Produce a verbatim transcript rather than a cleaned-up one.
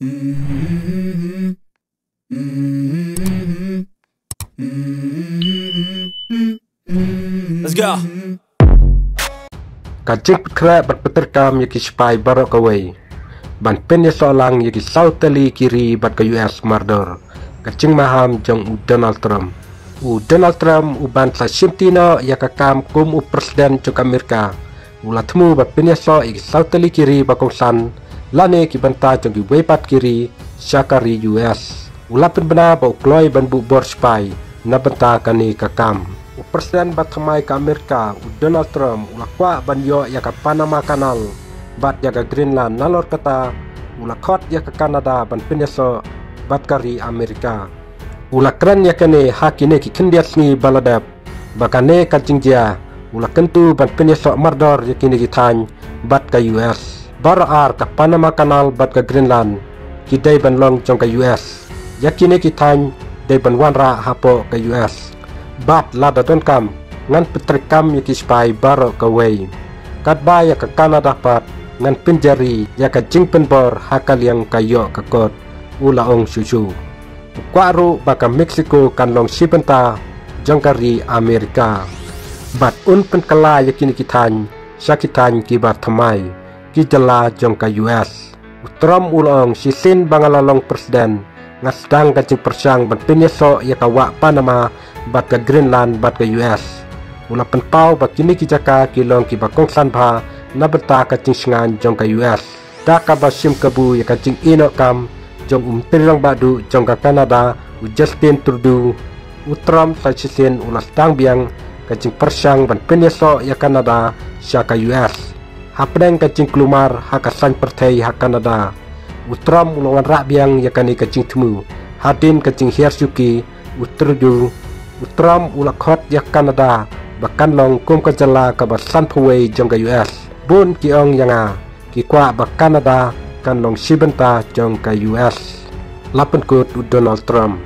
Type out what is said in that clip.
Let's go. Ka jingpynkhreh bad pyntreikam ïa ki sipai baroh kawei ban pynïasoh lang ïa ki saw tylli ki ri bad ka U S mardor. Ka jingmaham jong u Donald Trump. U Donald Trump u ban sa shimti noh ïa ka kam kum u president jong ka Amerika, u la thmu ban pynïasoh ïa ki saw tylli ki ri ba kongsan lane ki bynta jong kiwei pat ki ri sha ka ri U S. U la pynbna ba u kloi ban buh bor sipai na bynta kane ka kam. U president ba thymmai ka Amerika, u Donald Trump, u la kwah ban ïoh ïa ka Panama Canal bad ïa ka Greenland, nalor kata u la khot ïa ka Canada ban pynïasoh bad ka ri Amerika. U la kren ïa kane ha kine ki khyndiat sngi ba la dep, ba kane ka jingjia u la kyntu ban pynïasoh mardor ïa kine ki thaiñ bad ka U S. Baroh ar, ka Panama Canal bad ka Greenland, ki dei ban long jong ka U S. Ïa kine ki thaiñ dei ban wanrah hapoh ka U S. Bad lada donkam, ngan pyntreikam ïa ki sipai baroh kawei. Katba ïa ka Canada pat, ngan pynjari ïa ka jingpynbor ha ka liang ka ïoh ka kot, u la ong shuh shuh. U kwah ruh ba ka Mexico kan long shi bynta jong ka ri Amerika. Bad un pynkylla ïa kine ki thaiñ sha ki thaiñ kiba thymmai, ki jylla jong ka U S. U Trump u la ong, shisien ba nga la long president, nga sdang ka jingpyrshang ban pynïasoh ïa ka wah Panama bad ka Greenland bad ka U S. U la pynpaw ba kine ki jaka ki long kiba kongsan bha na bynta ka jingshngaiñ jong ka U S. Da kaba shim kabu ïa ka jingïehnoh kam jong u Myntri Rangbah Duh jong ka Canada, u Justin Trudeau, u Trump sa shisien u la sdang biang ka jingpyrshang ban pynïasoh ïa Canada sha ka U S. Hapdeng ka jingkulmar ha ka saiñ pyrthei ha Canada, u Trump u la wanrah biang ïa kane ka jingthmu. Hadien ka jinghiar shuki u Trudeau, u Trump u la khot ïa Canada ba kan long kum ka jylla kaba sanphew wei jong ka U S. Bun ki ong ïa nga, ki kwah ba Canada kan long shi bynta jong ka U S, la pynkut u Donald Trump.